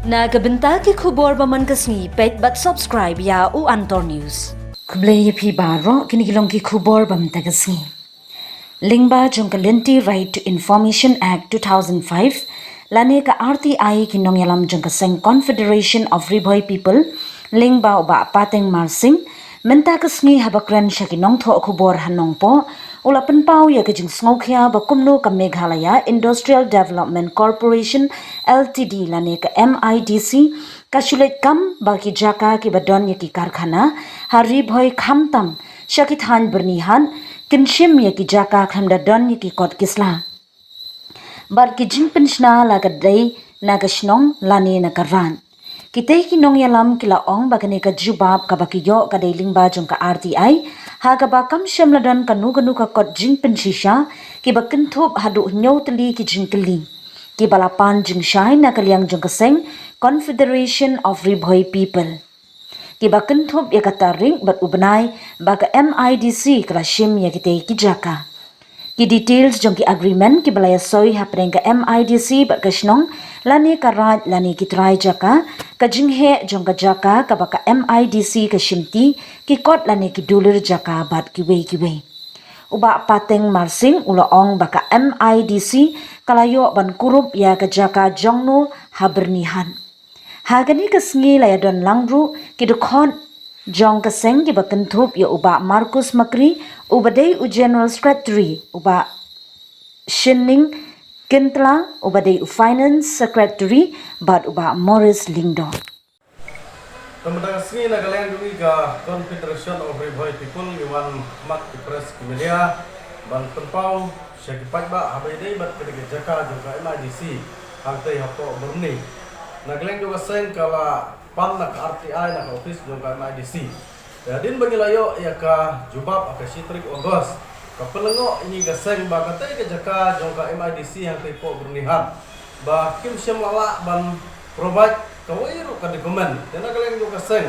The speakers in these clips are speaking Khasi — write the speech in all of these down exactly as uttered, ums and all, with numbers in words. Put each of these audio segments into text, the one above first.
Na ka bynta ki khubor ba man ka sngi, peit bad subscribe ïa u Antor News. Khublei ïa phi baroh, kine ki long ki khubor ba mynta ka sngi. Lyngba jong ka lynti Right to Information Act two thousand five, lane ka R T I, ki nongïalam jong ka seng Confederation of Ri Bhoi People, lyngba u Bah Pateng Marsing, mynta ka sngi haba kren sha ki nongthoh khubor ha Nongpoh, u la pynpaw ïa ka jingsngewkhia ba kumno ka Meghalaya Industrial Development Corporation L T D lane ka M I D C ka shu leit kam ba ki jaka kiba don ïa ki karkhana ha Ri Bhoi khamtam sha ki thaiñ Byrnihat kin shim ïa ki jaka khlem da don ïa ki kot ki sla. Bad ki jingpynshna la ka dei na ka shnong lane na ka raid. Kitei ki nongïalam ki la ong ba kane ka jubab kaba ki ïoh ka dei lyngba jong ka R T I, ha kaba kam shym la don kano kano ka kot jingpynshisha, kiba kynthup haduh hynñiew tylli ki jingkylli, kiba la pan jingshai na ka liang jong ka seng Confederation of Ri Bhoi People, kiba kynthup ïa ka tarik bad u bnai ba ka M I D C ka la shim ïa kitei ki jaka. Ki details jong ki agreement kiba la ïasoi hapdeng ka M I D C bad ka shnong lane ka raid lane ki trai jaka, ka jingheh jong ka jaka kaba ka M I D C ka shimti, ki kot lane ki dulir jaka bad kiwei kiwei. U Bah Pateng Marsing u la ong ba ka M I D C ka la ïoh ban kurup ïa ka jaka jongno ha Byrnihat. Ha kane ka sngi la ïadon lang ruh ki dkhot jong ka seng kiba kynthup ïa u Bah Marcus Makri, uba dei u General Secretary, u Bah Shinning Kyntla, uba dei u Finance Secretary, bad u Bah Morris Lyngdoh. Ka mynta ka sngi na ka liang jong ngi ka Confederation of Ri Bhoi People ngi wan khmat ki press ki media ban pynpaw sha ki paidbah haba ïadei bad ka dei ka jaka jong ka M I D C hangtei hapoh Byrni. Na ka liang jong ka seng ka la pan na ka R T I na ka office jong ka M I D C. Te hadien ba ngi la ïoh ïa ka jubab ha ka shi tarik August, ka pynlyngngoh ïa ngi ka seng ba katei ka jaka jong ka M I D C hangtei hapoh Byrnihat ba kim shym la lah ban provide kawei ruh ka document. Te na ka liang jong ka seng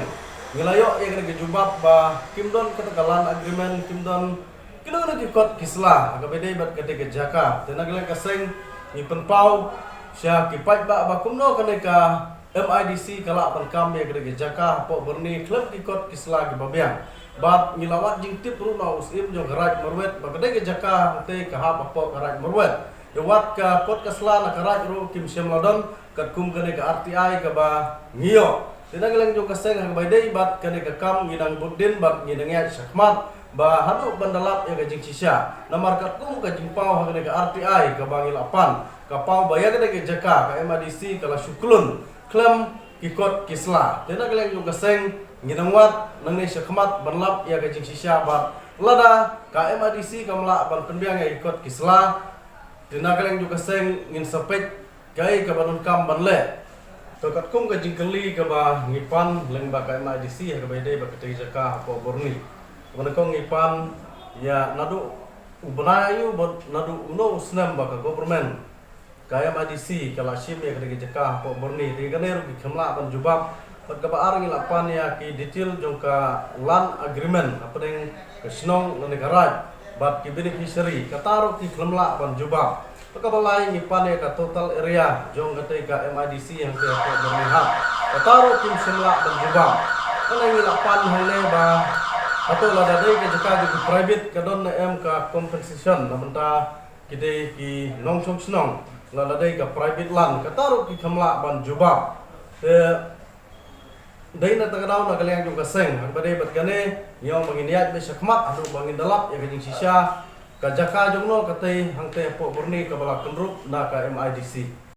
ngi la ïoh ïa kane ka jubab ba kim don kata ka land agreement, kim don kino kino ki kot ki sla ha kaba ïadei bad katei ka jaka. Te na ka liang ka seng ngi pynpaw sha ki paidbah ba kumno kane ka M I D C ka lah ban kam ïa katei ka jaka hapoh Byrni khlem ki kot ki sla kiba biang. Bad ngi la wad jingtip ruh na u Syiem jong ka Raid Marwet ba katei ka jaka hangtei ka hap hapoh ka Raid Marwet. Ïa wat ka kot ka sla na ka raid ruh kim shym la don katkum kane ka R T I kaba ngi ïoh. Te na ka liang jong ka seng ha kaba ïadei bad kane ka kam ngi dang bud dien bad ngi dang ïaid shakhmat ba haduh ban da lap ïa ka jingshisha. Namar katkum ka jingpaw ha kane ka R T I kaba ngi la pan, ka paw ba ïa kane ka jaka ka M I D C ka la shu khlun khlem ki kot ki sla. Te na ka liang jong ka seng ngi dang wad nangne shakhmat ban lap ïa ka jingshisha bad lada ka M I D C kam lah ban pynbiang ïa ki kot ki sla, te na ka liang jong ka seng ngin sa peit kaei kaba donkam ban leh. To katkum ka jingkylli kaba ngi pan lyngba ka M I D C ha kaba ïadei bad katei ka jaka hapoh Byrni. Kaba nyngkong ngi pan ïa naduh u bnai aiu bad naduh uno u snem ba ka government ka M I D C ka la shim ïa katei ka jaka hapoh Byrni. Te kane ruh ki khlem lah ban jubab. Bad kaba ar ngi la pan ïa ki detail jong ka land agreement hapdeng ka shnong lane ka raid bad ki beneficiary, kata ruh ki khlem lah ban jubab. Bad kaba lai ngi pan ïa ka total area jong katei ka M I D C hangtei hapoh Byrnihat, kata ruh kim shym lah ban jubab. Kane ngi la pan hangne ba hato lada dei ka jaka jong ki private ka don ne em ka compensation na bynta ki dei ki nongshong shnong, lada dei ka private land, kata ruh ki khlem lah ban jubab. Te dei na kata ka daw na ka liang jong ka seng ha kaba ïadei bad kane ngi ong ba ngin ïaid beit shakhmat haduh ba ngin da lap ïa ka jingshisha ka jaka jongno katei hangtei hapoh Byrni kaba la kynrup na ka M I D C.